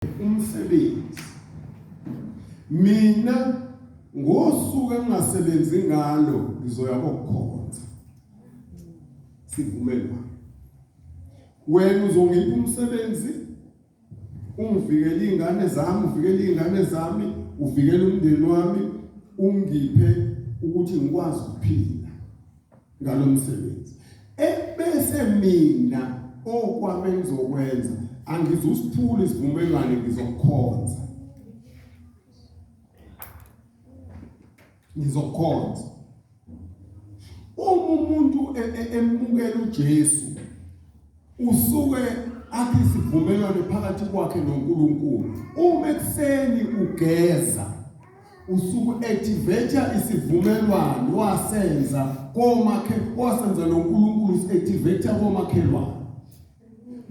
Umsebenzi. Mina ngosuku engingasebenzi ngalo ngizoya kokukhonza. Sivumelwano. Wena uzongipha umsebenzi ungivikele izingane zami, uvikele izingane zami, uvikele umndeni wami, ungiphe ukuthi ngikwazi ukuphila. Ngalomsebenzi. Ebese mina okwami engizokwenza angizusiphula isivumelwano ngizokukhonza. Ngizokukhonza. Uma umuntu e, e, emukela uJesu usuke akhe isivumelwano phakathi kwakhe noNkulunkulu. Uma ekuseni ugeza usuku activate isivumelwano wasenza komakhe wasenza noNkulunkulu activate komakhelwane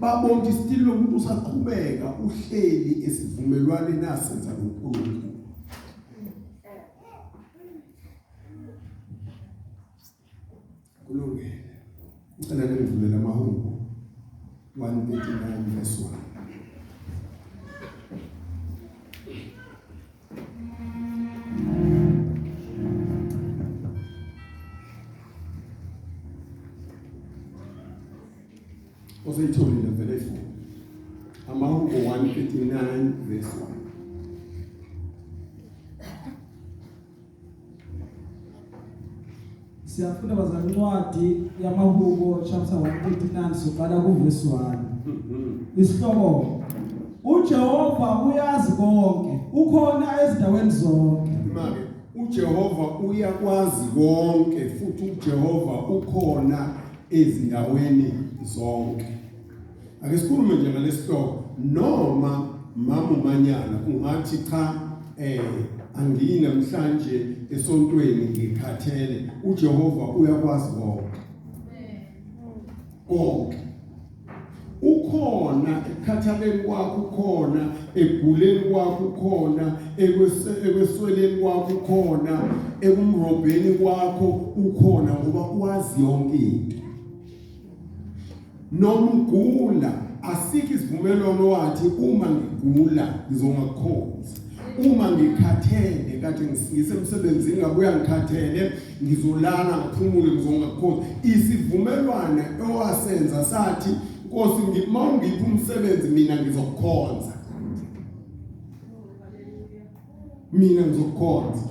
babona ukuthi still lo muntu usaqhubeka uhleli esivumelwaneni asenza noNkulunkulu. Kulungile. Ngicela ningivulele amahubo 139 verse 1. Oseyitholile vele ifuna. Amahubo 139 verse 1. Siyafunda bazalwane incwadi yamaHubo chapter 139 soqala kuvesi 1. Isihloko uJehova uyazi konke, ukhona ezindaweni zonke. Make uJehova uyakwazi konke futhi uJehova ukhona ezindaweni zonke. Ake sikhulume nje ngalesihloko noma mama umanyana ungathi cha eh angiyi namhlanje esontweni ngikhathele uJehova uyakwazi konke. Konke. Ukhona ekukhathaleni kwakho ukhona eguleni kwakho ukhona ekwesweleni kwakho ukhona ekumrobheni kwakho ukhona ngoba wazi yonke into. Noma ugula asikho isivumelwano wathi uma ngigula ngizongakhonzi uma ngikhathele kade ngisemsebenzini ngabuya ngikhathele ngizolala ngiphumule ngizongakhonzi isivumelwano owasenza sathi Nkosi ngima ungipha umsebenzi mina ngizokukhonza mina ngizokukhonza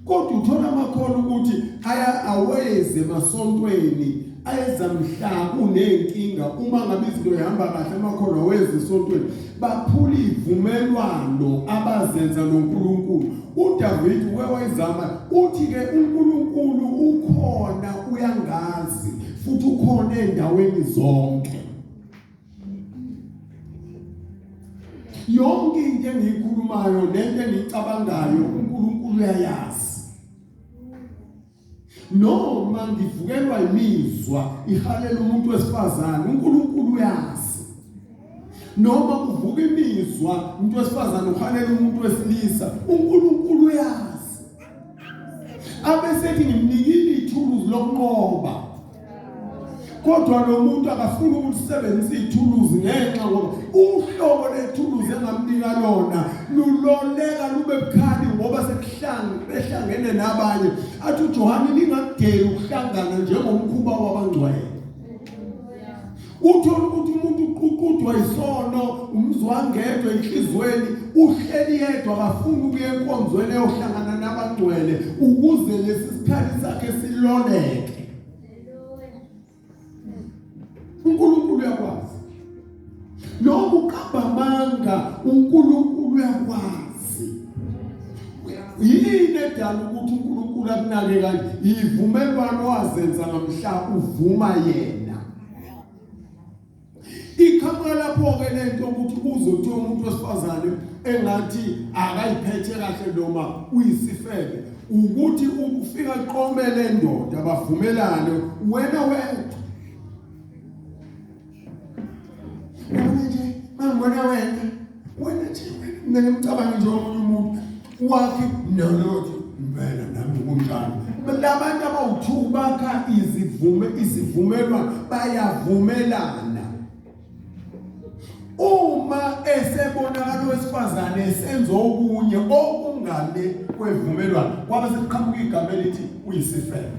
Kodwa uthola amakhono ukuthi aya aweze emasontweni ayeza mhla kunenkinga uma ngabe izinto ihamba kahle amakhono aweze esontweni baphula ivumelwano abazenza noNkulunkulu. uDavid uke wayizama uthi ke uNkulunkulu ukhona uyangazi futhi ukhona endaweni zonke. Yonke into engiyikhulumayo nento engiyicabangayo uNkulunkulu uyayazi. Noma ngivukelwa imizwa ihalela umuntu wesifazane uNkulunkulu uyazi. Noma kuvuka imizwa umuntu wesifazane uhalela umuntu wesilisa uNkulunkulu uyazi. Abesethi ngimnikile ithuluzi lokunqoba. Kodwa lo muntu akafuni ukulisebenzisa ithuluzi ngenxa ngoba uhlobo lethuluzi engamnika lona luloleka lube bukhali ngoba sekuhlangene nabanye. Athi uJohane ningakudeli ukuhlangana njengomkhuba wabangcwele. Uthola ukuthi umuntu uququdwa isono, umzwangedwa enhlizweni, uhleli yedwa akafuni ukuya enkonzweni eyohlangana nabangcwele ukuze lesi sikhali sakhe siloleke. uNkulunkulu uyakwazi. Noma uqamba amanga uNkulunkulu uyakwazi. Yini edala ukuthi uNkulunkulu akunake kanje? Ivumelwano wazenza ngamhla uvuma yena. Iqhamuka lapho-ke le nto ukuthi uzothiwa umuntu wesifazane engathi akayiphethe kahle noma uyisifebe ukuthi ufika qomele ndoda bavumelane wena wedwa wena nje mangibona wena wena nje wena mina ngimcabange nje omunye umuntu wakhe nolothi impela nami kunjalo labantu abawu-two bakha izivume isivumelwano bayavumelana. Uma esebonakala owesifazane esenza okunye okungale kwevumelwano, kwabe sekuqhamuka igama elithi uyisifebe.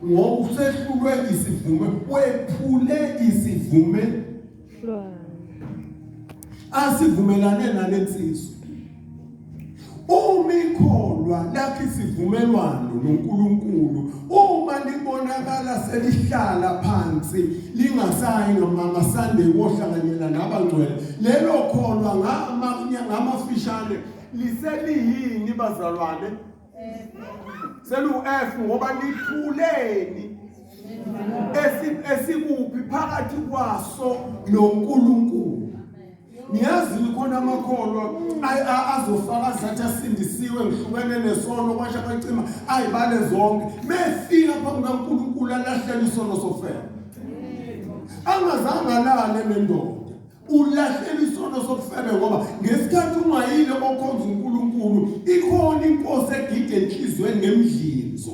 Ngoba usehlulwe isivume, wephule isivume asivumelane nalensizwa. Uma ikholwa lakhe isivumelwano noNkulunkulu, uma libonakala selihlala phansi lingasayi ngamasande kohlanganyela nabangcwele, lelo kholwa ngamafishane liseliyini bazalwane? Selu-F ngoba liphuleni esikuphi phakathi kwaso noNkulunkulu. Niyazi khona amakholwa azofakaza athi asindisiwe ngihlukene nesono kwasha kwacima ayibale zonke mefika phambi kaNkulunkulu alahlele isono sofela angazange alale nendoda ulahlela isono sokufebe ngoba ngesikhathi ungayile okhonza uNkulunkulu ikhona inkosi egide enhlizweni ngemdlinzo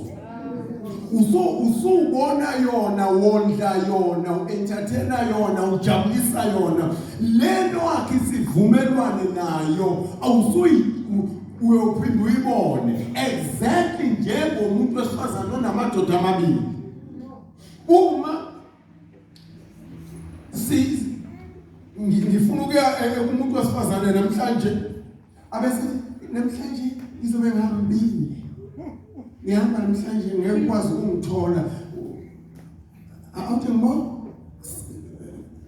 usubona yona wondla yona uentertaina yona ujabulisa yona lento wakhe isivumelwane nayo awusuyi uyophinda uyibone exactly njengomuntu wesifazane onamadoda amabili uma si ngifuna ukuya eh, kumuntu wesifazane namhlanje abesithi namhlanje ngizobe ngihambile ngihamba namhlanje ngeke ukwazi ukungithola awuthi ngibona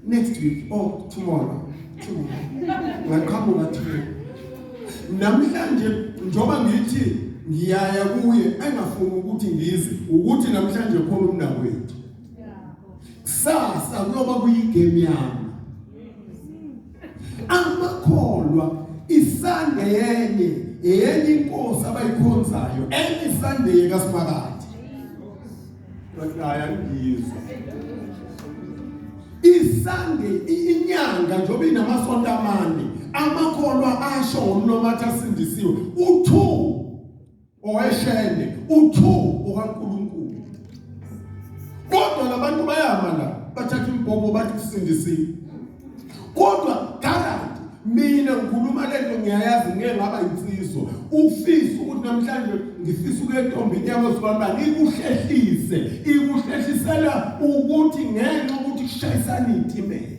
next week or tomorrow tomorrow ngaqhamuka tomorrow namhlanje njoba ngithi ngiyaya kuye engafuni ukuthi ngize ukuthi namhlanje khona umnakwethu kusasa kuyoba kuyigame yami amakholwa isande yenye yenye inkosi abayikhonzayo enye isande yekaSimakade bathi hayi angizwa isande inyanga njengoba inamasonto amane amakholwa asho ngomlomo athi asindisiwe u2 oweshende u2 okaNkulunkulu kodwa labantu bayama la bathatha imbhobho bathi usindisiwe kodwa guarantee mina ngikhuluma lento ngiyayazi ngeke ngaba insizwa ufisa ukuthi namhlanje ngifisa ukuya entombini yami ozibani ikuhlehlise ikuhlehlisela ukuthi ngenxa ukuthi kushayisana izitimela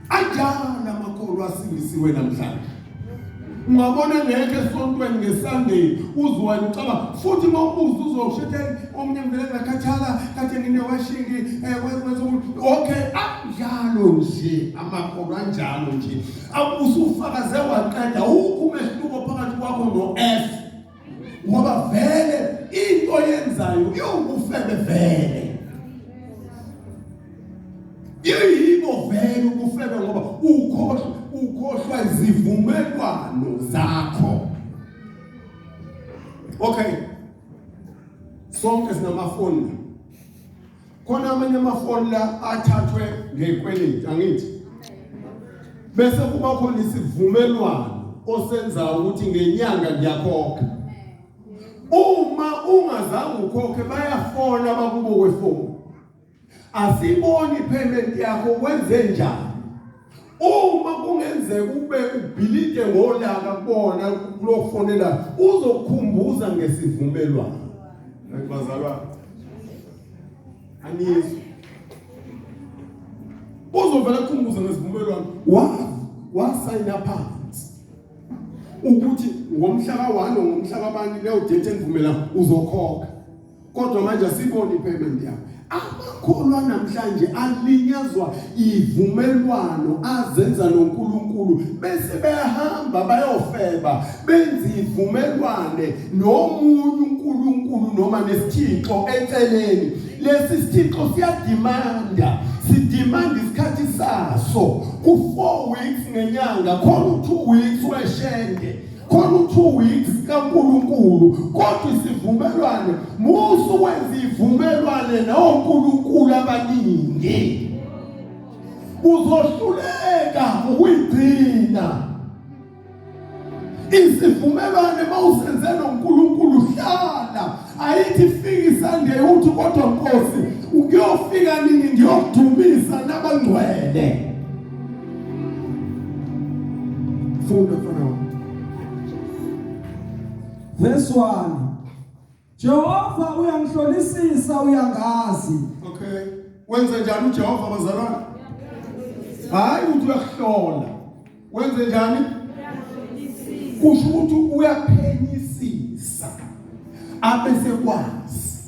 Anjalo amakholwa asindisiwe namhlanje. Ungabona ngekho esontweni ngeSunday uzwa ucaba futhi uma ubuza uzosho ethi omunye ngivele ngakhathala kade ngine-washing um okay anjalo nje amakholwa anjalo nje usufakaze waqeda awukho umehluko phakathi kwakho no-F ngoba vele into oyenzayo iwubufebe vele iyibo vele ubufebe ngoba ukhohlwa ukhohlwa izivumelwano zakho okay sonke sinamafoni khona amanye amafoni la athathwe ngekweleti angithi bese kuba khona isivumelwano osenzayo ukuthi ngenyanga ngiyakhokha uma ungazange ukhokhe bayafona bakubo kwefoni asiboni payment yakho kwenze njani uma kungenzeka ube ubhilide ngolaka kubona kulofonela uzokukhumbuza ngesivumelwano bazalwane anizwe uzovela kukhumbuza ngesivumelwano wasayina phansi ukuthi ngomhla ka-1 ngomhla kabani leyo date engivumela uzokhokha kodwa manje asiboni ipayment yakho amakholwa namhlanje alinyazwa ivumelwano azenza noNkulunkulu bese behamba bayofeba benza ivumelwane nomunye uNkulunkulu noma nesithixo eceleni lesi sithixo siyadimanda sidimanda isikhathi saso ku-4 weeks ngenyanga khona u-2 weeks weshende khona u-2 weeks kaNkulunkulu kodwa isivumelwane musu wenza ivumelwane noNkulunkulu abaningi uzohluleka ukuyigcina isivumelwane mawusenze noNkulunkulu hlala ayithi fika isande uthi kodwa Nkosi ukuyofika nini ngiyokudumisa nabangcwele. Funda mfana wami. Verse 1. Jehova uyangihlolisisa uyangazi. Okay. Wenze njani uJehova bazalwane? Hayi uthi uyakuhlola. Wenze njani? Kusho ukuthi uyaphenyisisa. Abese kwazi.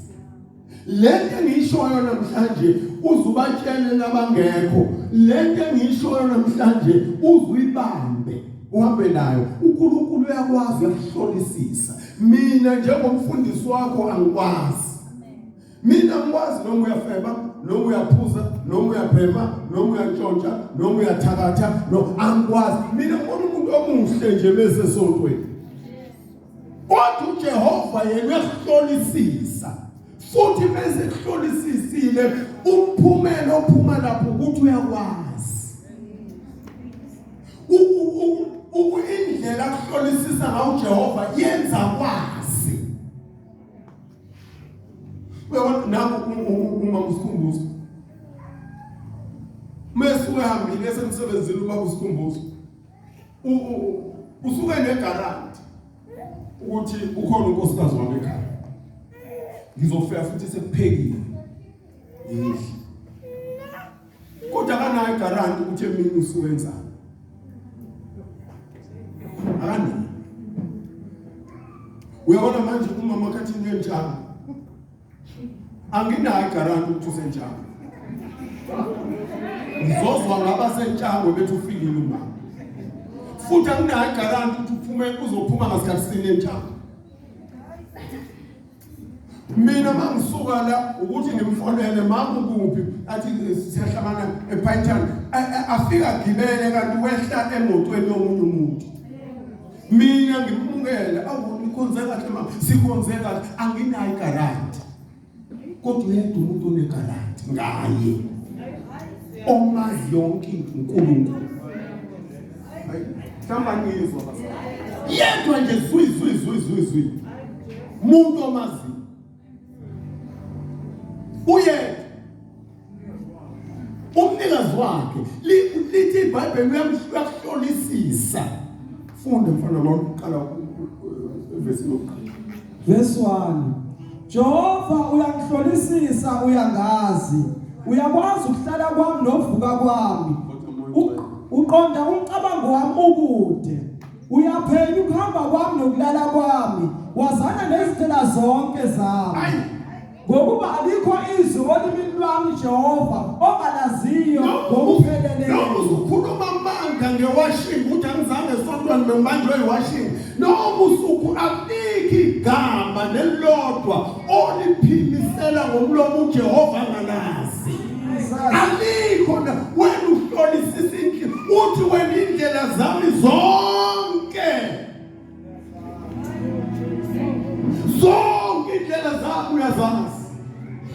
Lento engiyishoyo namhlanje uzubatshele nabangekho. Lento engiyishoyo namhlanje uzuyibambe uhambe nayo. uNkulunkulu uyakwazi uyakuhlolisisa. Mina njengomfundisi wakho angikwazi. Mina ngikwazi noma uyafeba, noma uyaphuza, noma uyabhema, noma uyantshontsha, noma uyathakatha, no angikwazi. Mina ngibona umuntu omuhle nje bese sontweni. Kodwa uJehova yena uyahlolisisa. Futhi bese kuhlolisisile umphumela ophuma lapho ukuthi uyakwazi. Indlela akuhlolisisa ngayo uJehova yenza kwazi. Uyabona nangu uma usikhumbuzo. Mese uhambile esemsebenzini uma usikhumbuzo. Usuke negaranti ukuthi ukhona unkosikazi wami ekhaya. Ngizofika futhi sekuphekile. Ngidle. Kodwa akanayo igaranti ukuthi emini usuwenzani. Akanayo. Uyabona manje umama khathi ngenjalo. Anginayo igaranti ukuthi usenjalo. Ngizozwa ngabasentshangwe bethi ufikile umama. Futhi anginayo igaranti ukuthi uphume uzophuma ngasikhathi sini entshangwe. Mina mangisuka la ukuthi ngimfonele mama ukuphi athi siyahlangana ePython afika gibele kanti wehla emotweni yomunye umuntu. Mina ngimukele awu nikhonze kahle mama sikhonze kahle anginayo igaranti. Kodwa uyedwa umuntu onegaranti ngaye. Omazi yonke into uNkulunkulu. Mhlawumbe angizwa bazalwane. Yedwa nje zwi zwi zwi zwi zwi. Umuntu omaziyo. Uyedwa. Umnikazi wakhe lithi iBhayibheli uyakuhlolisisa. Funda mfana wami uqala ivesi lokuqala. Verse 1. Jehova uyangihlolisisa uyangazi. Uyakwazi ukuhlala kwami nokuvuka kwami. Uqonda umcabango wami ukude. Uyaphenya ukuhamba kwami nokulala kwami. Wazana nezindlela zonke zami. Ngokuba alikho izwi olimini lwami Jehova ongalaziyo ngokupheleleyo. Noma usukhuluma amanga ngewashing ukuthi angizange esontweni bengibanjwe yiwashing. Noma usuku alikho igama nelilodwa oliphimisela ngomlomo uJehova angalazi. Alikho na wena uhlolisisa indlela uthi wena indlela zami zonke zonke indlela zakho uyazazi.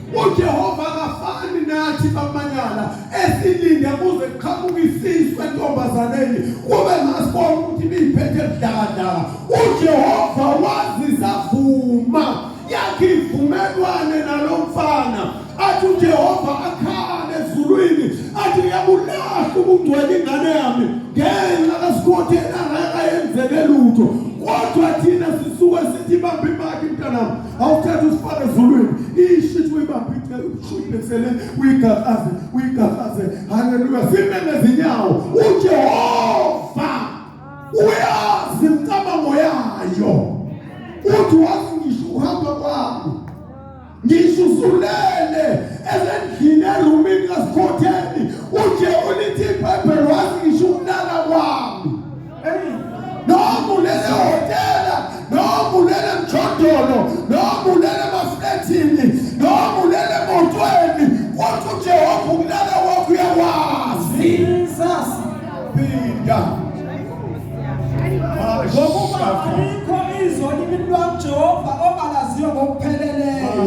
uJehova akafani nathi bamanyala esilinde kuze kuqhamuke isisu entombazaneni kube ngasibona ukuthi ibiyiphethe budlakadlaka. uJehova wazi savuma yakhe ivumelwane nalo mfana athi uJehova akhale ezulwini athi uyabulahla ubungcwele ingane yami ngenxa kasikhotheni angakayenzeke lutho kodwa thina sisuke sithi bamba imaki mntanami awuthathe usifake ezulwini ishithi uyibambe uyibhekisele uyigaqaze uyigaqaze haleluya sime ngezinyawo uJehova uyazi imicabango yayo uthi wazi ngisho uhamba kwami ngisho usulele ezendlini erumini kasikhotheni uje ulithi ibhayibheli wazi ngisho ukulala kwami noma ulele ehhotela noma ulele emjondolo noma ulele emaflethini noma ulele emotweni kodwa ujehova ukulala kwakho uyakwazi Jesus phinda Ngokuba alikho izwi olimini lwami Jehova ongalaziyo ngokupheleleyo.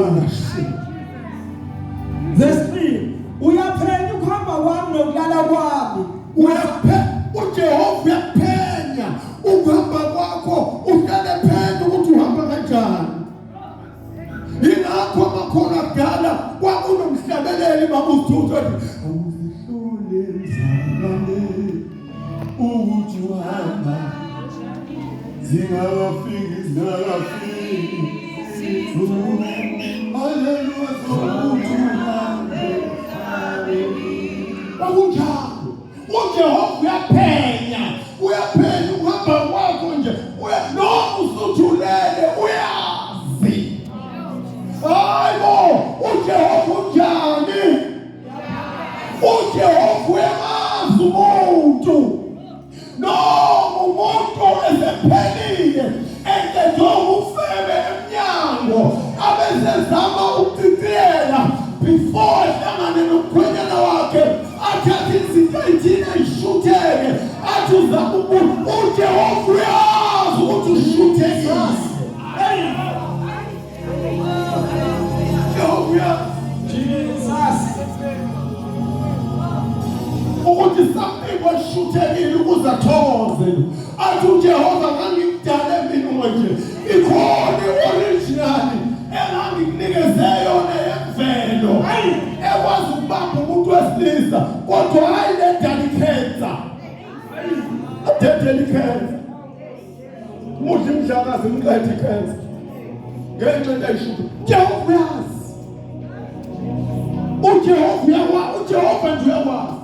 Verse 3 Uyaphenya ukuhamba kwami nokulala kwami. Uyaphe uJehova uyaphenya ukuhamba kwakho uhlale phenya ukuthi uhamba kanjani. Yingakho amakholwa akudala kwakunomhlabeleli baba uSithuthu ethi awuzihlole mzalwane. Sokuthi uhamba zingakafiki zingakafiki haleluya sokuthi uhambe. Kwakunjalo, uJehova uyaphenya, uyaphenya ukuhamba kwakho nje, noma usuthulele uyazi. Hayi bo, uJehova unjani? UJehova uyamazi umuntu. Noma umuntu esephelile eqedwe ubufebe emnyango, abesezama ukuciciyela before ahlangane nomkhwenyana wakhe, athathe izinto ey'thile ayishutheke, athi uzama uJehova uyazi ukuthi ushuthekile. Jehova uyazi Jesus. Ukuthi something washuthekile ukuze athokoze. Athi uJehova, ngangikudale mina nje, ikhona i-original engangikunikeze yona yemvelo ekwazi ukubamba umuntu wesilisa, kodwa hayi le dala ikhensa, adedele ikhensa, mudla imdlakazi imqethe ikhensa ngenxa into ayishuthe. Jehova uyazi, uJehova uyakwazi, uJehova nje uyakwazi.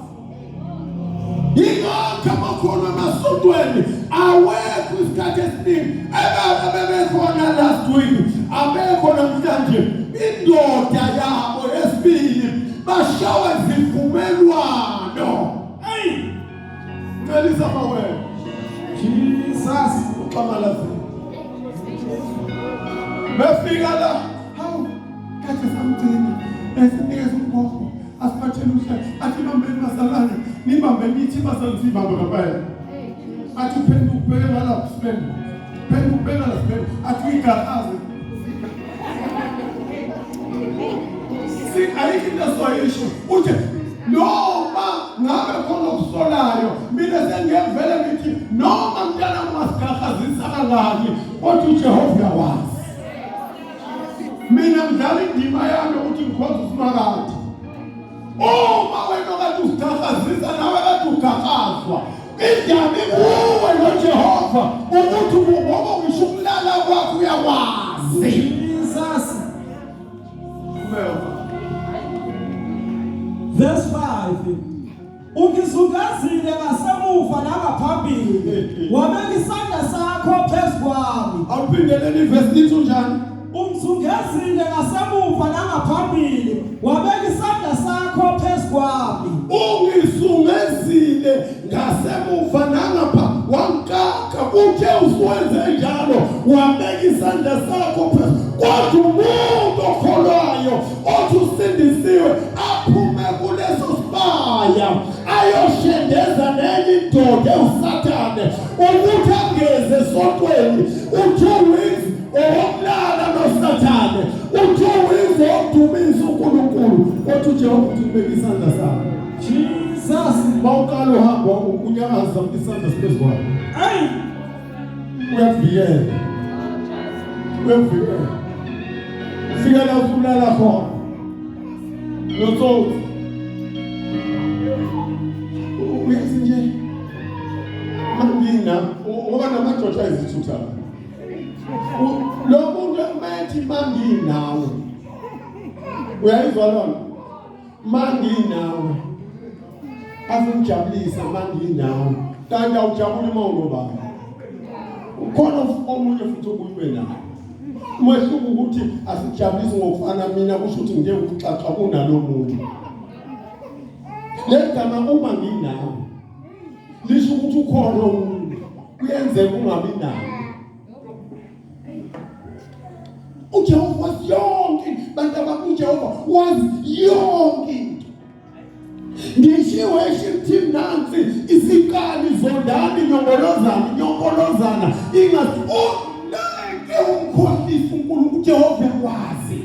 Yingakho amakholwa emasontweni awekho isikhathi esiningi, abebekhona last week abekho namhlanje. Indoda yabo yesibili bashawa izivumelwano. Hey. Ncelisa mawena. Jesus. Uxamalazini befika la, hawu, kade samgcina esinikeza ugogo asiphathele uhlelo, athi bambeni bazalwane, nibambe, nithi bazalwane, sibambe ngempela. Athi uphenduka ubheke ngala, sibembe, phenduka ubheke ngala, sibembe, athi uyigaqaze, ayikho into esoyisho. Uthi noma ngabe khona okusolayo, mina sengiyevele ngithi noma mntana ungasigaqazisa kangaki, kodwa uJehova uyawazi. Mina ngidlala indima yami ukuthi ngikhonze uSimakade. Uma wena kade usigaqazisa, nawe kade ugaqazwa, indaba ikuwe noJehova ukuthi ngoba ngisho ukulala kwakho uyakwazi. Jesus. Qhubeka. Verse 5. Ungizungezile ngasemuva nangaphambili, wabeka isandla sakho phezu kwami. Awuphindeleni ivesi, lithi unjani? Ungizungezile ngasemuva nangaphambili, wabeka isandla sakho phezu kwami. Ungisungezile ngasemuva nangapha, wangikaka, uthe usuwenze njalo wabeka isandla sakho phezu. Kodwa umuntu okholwayo othi usindisiwe aphume kuleso sibaya ayoshendeza nenye indoda ewuSathane ukuthi angeze esontweni, u-2 weeks owokulala noSathane, u-2 weeks owokudumisa uNkulunkulu, kodwa uJehova uthi ubeka isandla sakho. Jesus. Mawuqala uhambo unyakaza, isandla siphezu kwakho. Hey. Uyakuvikela, uyakuvikela, ufika la usulala khona notsotsi. Uyazi nje mangina ngoba namadoda ayizithutha lo muntu methi manginawe, uyayizwa lona, manginawe afuna manginawe, kanti awujabuli uma unobaba ukhona omunye futhi obuyiwe naye. Umehluko ukuthi asijabulisi ngokufana, mina kusho ukuthi ngike ukuxaxa kunalo muntu. Leli gama uma nginawe lisho ukuthi ukhona omunye, kuyenzeka ungabi naye. uJehova wazi yonke, bantu abakuJehova wazi yonke into. Ngisho i-worship team nansi isiqali zondani nyongolozana nyongolozana, ingathi ungeke umkhohlise uNkulunkulu, uJehova uyakwazi.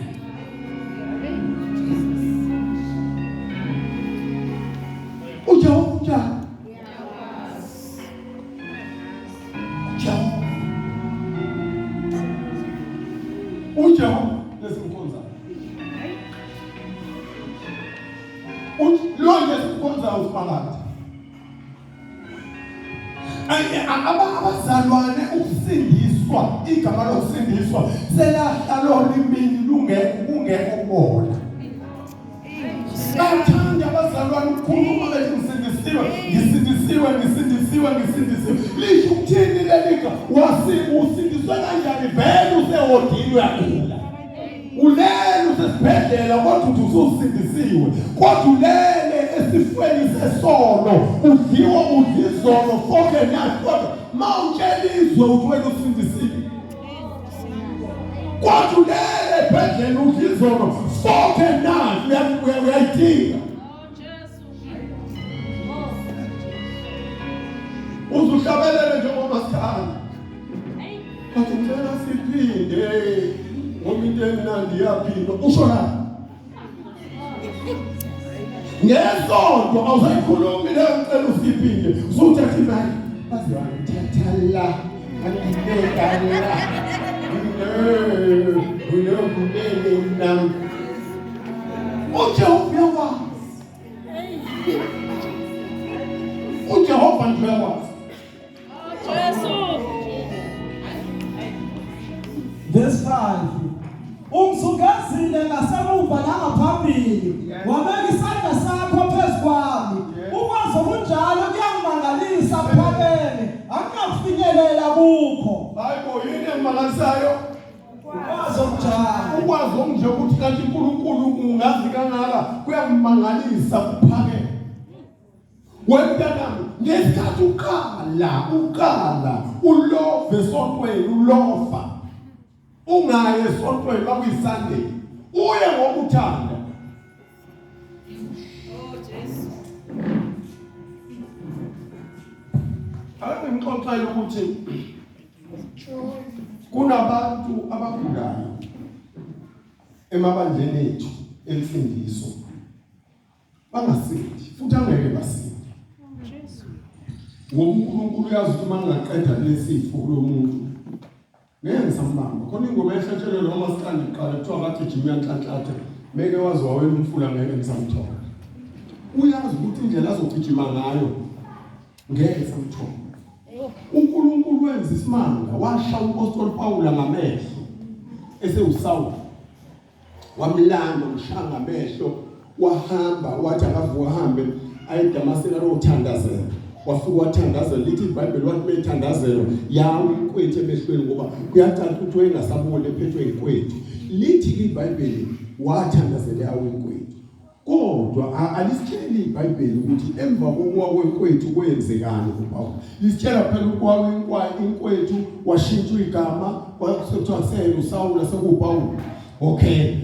uJehova unjani? uJehova, uJehova lesimkhonzayo, lo nje simkhonzayo uSimakade. Abazalwane ukusindiswa, igama lokusindiswa selahla lolimini lungekho kungekho kubona. Bathanda abazalwane ukukhuluma bethi ngisindisiwe, ngisindisiwe, ngisindisiwe, ngisindisiwe. Lisho ukuthini leli gama? Wasi usindiswe kanjani vele usewodini uyagula. Ulele usesibhedlela kodwa uthi ususindisiwe. Kodwa ulele esifweni sesono, udliwa udla izono fork and knife kodwa mawutshela izwe uthi wena usindisiwe. Kodwa ulele ebhedlela udla izono fork and knife uyayidinga. Uzuhlabelele njengomaskandi. Bathi ngicela siphinde ngoba into emnandi iyaphindwa. Usho la. Ngesonto awusayikhulumi leyo ngicela usiphinde. Usuthatha imali. Baze wangithatha la. Angibeka la. Ngine nami. UJehova uyakwazi. UJehova nje uyakwazi. Jesu. Verse 5. Ungizungezile ngasemuva nangaphambili, wabeka isandla sakho phezu kwami. Ukwazi okunjalo kuyangimangalisa kuphakeme, anginakufinyelela kukho. Hayi bo, yini emangalisayo? Ukwazi okunjalo. Ukwazi okunje ukuthi kanti uNkulunkulu ungazi kangaka kuyangimangalisa kuphakeme. Wemntanami ngesikhathi uqala uqala ulove esontweni ulova ungayi esontweni kwakuyiSunday uye ngokuthanda. Oh Jesu. Ake ngixoxele ukuthi kunabantu abagulayo emabandleni ethu emfundiso bangasindi futhi angeke basinde ngoba uNkulunkulu uyazi ukuthi uma ngingaqeda lesifo kulomuntu ngeke ngisambamba. Khona ingoma ehlatshelwe noma siqanda iqala kuthiwa kagijima uyanhlanhlatha meke wazi wawela umfula ngeke ngisamthola. Uyazi ukuthi indlela azogijima ngayo ngeke samthola. UNkulunkulu wenza isimanga washa uMpostoli Pawula ngamehlo esewuSawuli. Wamlanda wamshaya ngamehlo wahamba wathi akavuka ahambe aye eDamaseko ayothandazela. Wafika wathandazela lithi iBhayibheli wathi methandazelwa yawa inkwethu emehlweni ngoba kuyacaca ukuthi wayengasaboni ephethwe inkwethu. Lithi iBhayibheli wathandazela yawa inkwethu. Kodwa alisitsheli iBhayibheli ukuthi emva kokuwa kwenkwethu kwenzekani kuPawulu. Lisitshela phela ukuwa inkwethu washintshwa igama kwasekuthiwa kuseyena uSawula sekuwuPawulu. Okay,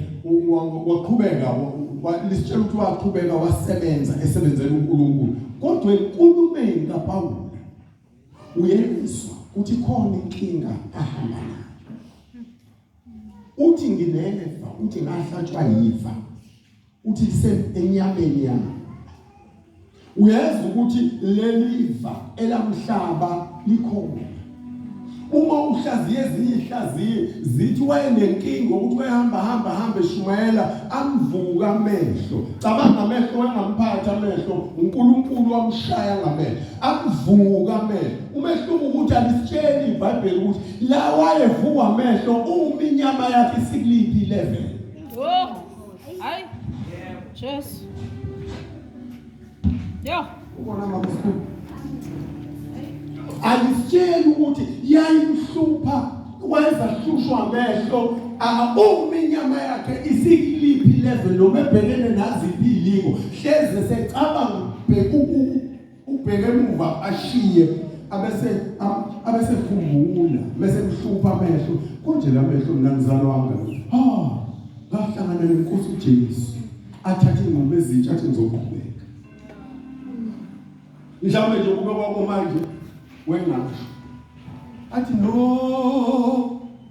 waqhubeka lisitshela ukuthi waqhubeka wasebenza esebenzela uNkulunkulu. Kodwa enkulumeni kaPawulu uyezwa ukuthi khona inkinga ahamba nayo. Uthi ngineva, uthi ngahlatshwa yiva. Uthi lisenyameni yami. Uyazi ukuthi leliva elamhlaba likhona. Uma uhlaziye ezinye ihlaziye zithi wayenenkinga ukuthi wayehamba hamba hamba eshumayela amvuka amehlo. Cabanga amehlo wayengamphathi amehlo, uNkulunkulu wamshaya ngamehlo. Amvuka amehlo. Umehluko ukuthi alisitsheli iBhayibheli ukuthi la wayevukwa amehlo uma inyama yakhe isikuliphi level. Oh. Hayi. Jesu. Yo. Ubona mama sikhulu. Alisitsheli ukuthi yayimhlupha wayezahlushwa amehlo uma inyama yakhe isikuliphi level noma ebhekene naziphi izilingo hleze secabanga ubheke emuva ashiye abese abese khumbula bese kuhlupha amehlo konje la mehlo mina ngizalwanga ha ngahlangana nenkosi uJesu athathe ingoma ezintsha athi ngizoqhubeka mhlawumbe nje kube kwakho manje wengasho athi no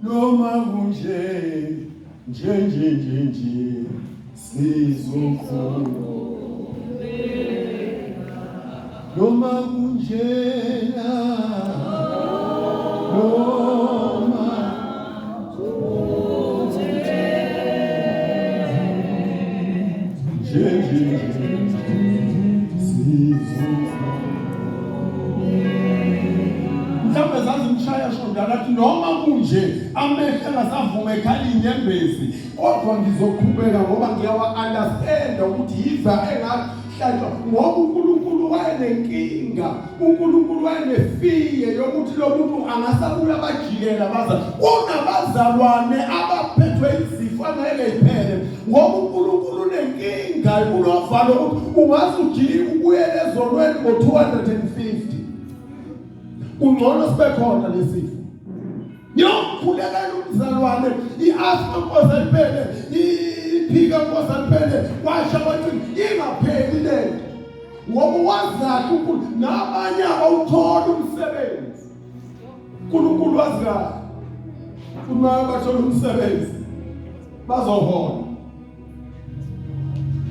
noma kunje nje nje nje nje sizoqhubeka noma kunjena noma nje nje nje sizoqhubeka. Mhlawumbe zazimshaya shondana athi noma kunje amehlo engasavuma ekhala inyembezi kodwa ngizoqhubeka ngoba ngiyawa-understanda ukuthi yiva engahlatshwa ngoba uNkulunkulu wayenenkinga uNkulunkulu wayenefiye yokuthi lo muntu angasabuya abajikela baza kunabazalwane abaphethwe izifo angeke iphele ngoba uNkulunkulu unenkinga unovalo ukuthi ungaze ujike ubuyele ezonweni ngo-250 kungcono sibe khona lesifo ngiyokhulekela umzalwane i-asthma nkosi aliphele iphika nkosi aliphele kwasha kwathi ingapheli lento ngoba wazi kahle ukuthi nabanye abawuthola umsebenzi uNkulunkulu wazi kahle uma bathola umsebenzi bazohola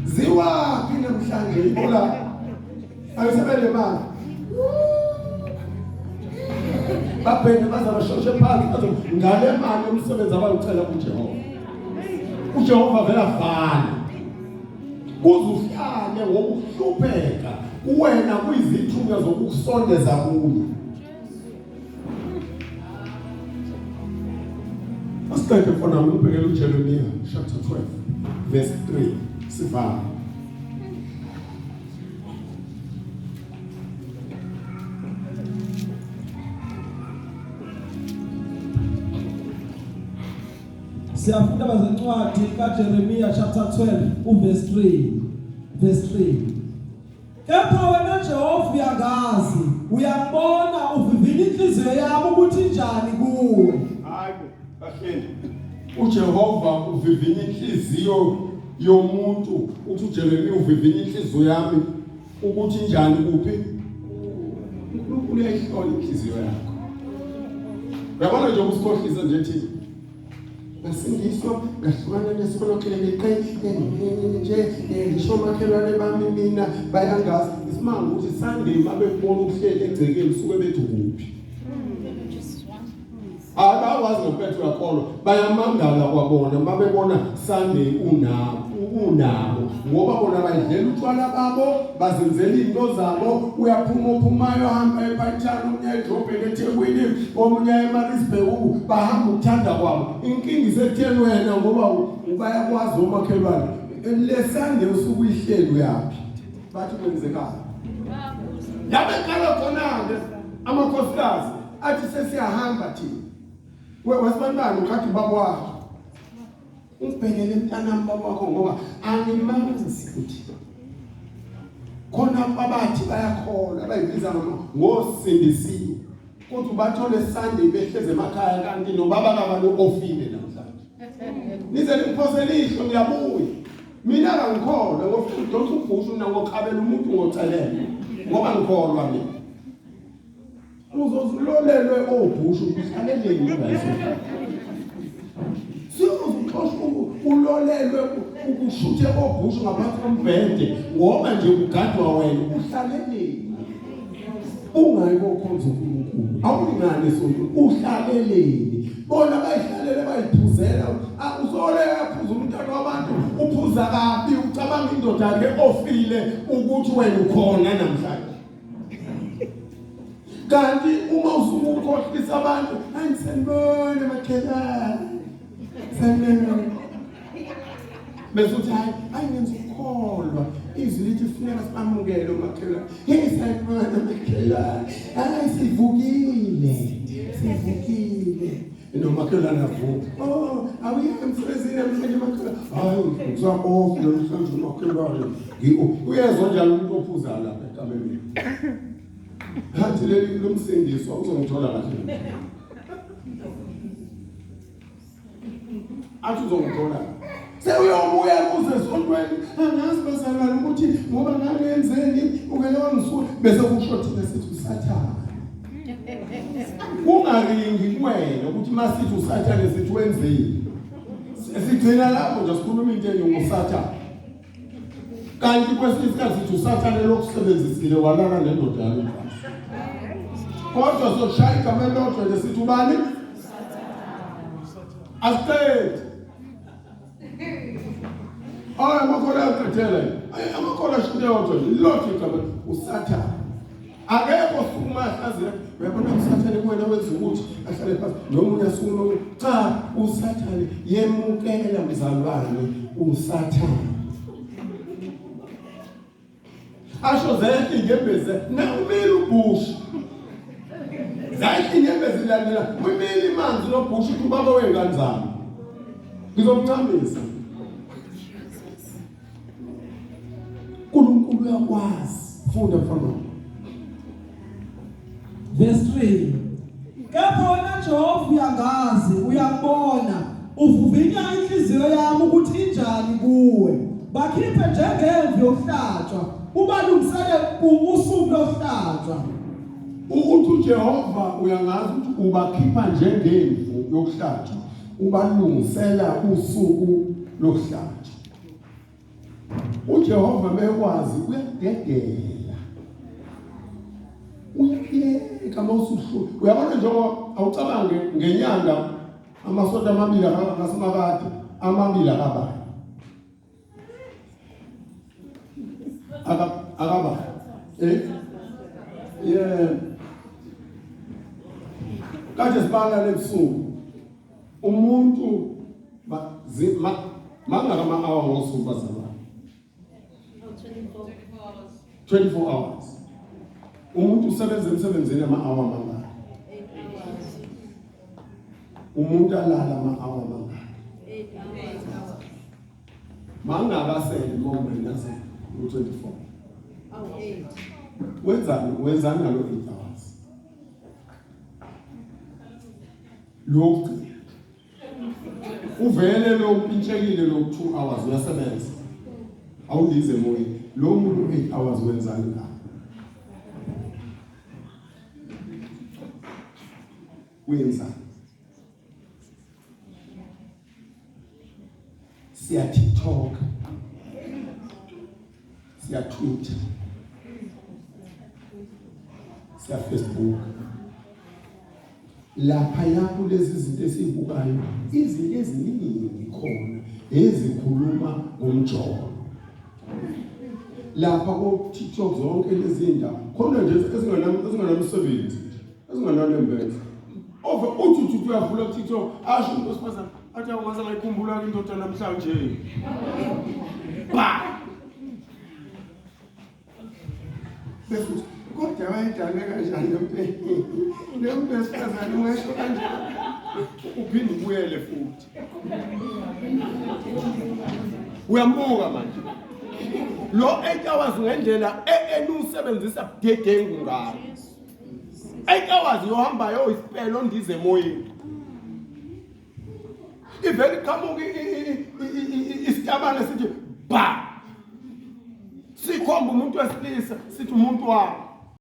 ziwaphi namhlanje ibola ayisebele mali babheke baze bashoshe phansi bazo ngale mali yomsebenzi abayucela kuJehova uJehova vele avale kuze uhlale ngokuhlupheka kuwena kuyizithunywa zokukusondeza kuye Asiqede mfana wami ubhekele uJeremiya chapter 12 verse 3 sivala. Siyafunda bazencwadi kaJeremiya chapter 12 uverse 3 verse 3 Kepha wena Jehova uyangazi, uyangibona, uvivinya inhliziyo yami ukuthi injani kuwe. Hayi bo, kahleni. UJehova uvivinya inhliziyo yomuntu, uthi uJeremiya uvivinya inhliziyo yami ukuthi injani kuphi? uNkulunkulu uyayihlola inhliziyo yakho. Uyabona nje ukusikhohlisa nje thina. Ngasindiswa ngahlukana nesono keleqe nje ngisho omakhelwane bami mina bayangazi isimanga ukuthi Sunday mabekubona ukuhleli egcekeni suke bethi kuphi abakwazi ngempethu uyakholwa bayamangala kwabona mabebona Sunday unabo unabo ngoba bona bayidlela utshwala babo bazenzela izinto zabo uyaphuma ophumayo ahamba ePhayithani omunye edrobheni eThekwini omunye eMaritzburg bahamba ukuthanda kwabo inkinga isekutheni wena ngoba bayakwazi omakhelwane lesande usuke uyihleli uyaphi bathi kwenzekani yabe qala khona-ke amakhosikazi athi sesiyahamba thina wesibantwana ukhathi ubaba wakhe Ungibhekele mntanami baba wakho ngoba angimazi ukuthi khona abathi bayakholwa abayibiza ngosindisiwe kodwa ubathole Sunday behleze emakhaya kanti nobaba kabani ofile namhlanje nize ningiphose lihlo ngiyabuya mina kangikholwa ngofika udonsa ubhushu mina ngokhabela umuntu ngocelele ngoba ngikholwa mina Uzozulolelwe obhushu uhlaleleni ungayizwa. Siyozuxosha ulolelwe ukushuthe obhushu ngaphansi kombhede ngoba nje kugadwa wena uhlaleleni. Ungayi kokhonza uNkulunkulu. Awulingani esonto uhlaleleni. Bona bayihlalele bayiphuzela. Uzole yaphuza umntwana wabantu uphuza kabi ucabanga indoda yakhe ofile ukuthi wena ukhona namhlanje. Kanti uma usuke ukhohlisa abantu, hayi sanibona makhelwane. Sanibona. Bese uthi hayi, hayi ngenza ukukholwa. Izwi lithi kufuneka sibamukele umakhelwane. Hey sanibona makhelwane. Hayi sivukile. Sivukile. Nomakhelwane avuka. Oh, awuye emsebenzini namhlanje makhelwane. Hayi, ngizwa off namhlanje umakhelwane. Uyezwa njalo umuntu ophuza lapha ekamelweni. Hathi leli lomsindiswa uzongithola kahle. Athi uzongithola. Sewuyobuya kuze esontweni angazi bazalwane ukuthi ngoba ngangenzeni uvele wangisuka bese kusho thina sithi usathane. Kungaringi kuwena ukuthi masithi usathane sithi wenzeni. Sigcina lapho nje sikhuluma into enye ngosathane. Kanti kwesinye isikhathi sithi usathane lokusebenzisile walala nendoda yalo mfazi. Kodwa soshaya igama elilodwa nje sithi ubani? Asiqedi. Hayi amakhola ayaqedela. Ayi amakhola ashintshe yodwa nje lilodwa igama usathane. Akekho osukuma ahlaziye, uyabona uSathane kuwena wenza ukuthi ahlale phansi nomunye asukume. Cha, uSathane yemukela mzalwane, uSathane asho zehle inyembezi nakumile uBush, zayihla inyembezi ilandela umile imanzi noBush uthi ubaba wey'ngane zami ngizomncamisa. uNkulunkulu uyakwazi. Funda mfana. Verse 3. Kepha wena Jehova uyangazi, uyangibona, uvuvinya inhliziyo yami ukuthi injani kuwe. Bakhiphe njengemvu yokuhlatshwa, ubalungisele usuku lokuhlatshwa. Uthi uJehova uyangazi ukuthi ubakhipha njengemvu yokuhlatshwa, ubalungisela usuku lokuhlatshwa. UJehova mekwazi uyadedela, uyayeka uma usuhlu. Uyabona, njengoba awucabange ngenyanga amasonto amabili akasimakade, amabili akabani akaba eh yeah kade sibala lebusuku umuntu mangaka ama-hour ngosuku bazalwane? 24 hours. Umuntu usebenza emsebenzini ama-hour mangaka? Umuntu alala ama-hour mangaka? Mangaka asele mawumayinase u-24? Wenzani, wenzani ngalo 8 hours lokugcina? Uvele lo mpintshekile lo 2 hours uyasebenza, awundize emoyeni. Lo muntu 8 hours wenzani ngawo? Wenzani? Siya TikTok, siya Twitter, siya Facebook. Lapha kulezi zinto esizibukayo, izinto eziningi khona ezikhuluma ngomjolo lapha ko-TikTok, zonke lezi ndawo khona nje ezinganamsebenzi, ezingananembeza. Ove uthi uthi uyavula ku-TikTok, asho umuntu wesifazane athi, "Awungaze ngayikhumbula-ke indoda namhlanje." Ba bese uthi, "Kodwa wayedalwe kanjani lo muntu wesifazane?" Ungasho kanje, uphinde ubuyele futhi uyambuka manje lo 8 hours ngendlela enusebenzisa budedengu ngayo. 8 hours yohambayo oyisipelo ondize emoyeni, ivele iqhamuka isitabane sithi ba, sikhomba umuntu wesilisa, sithi umuntu wami.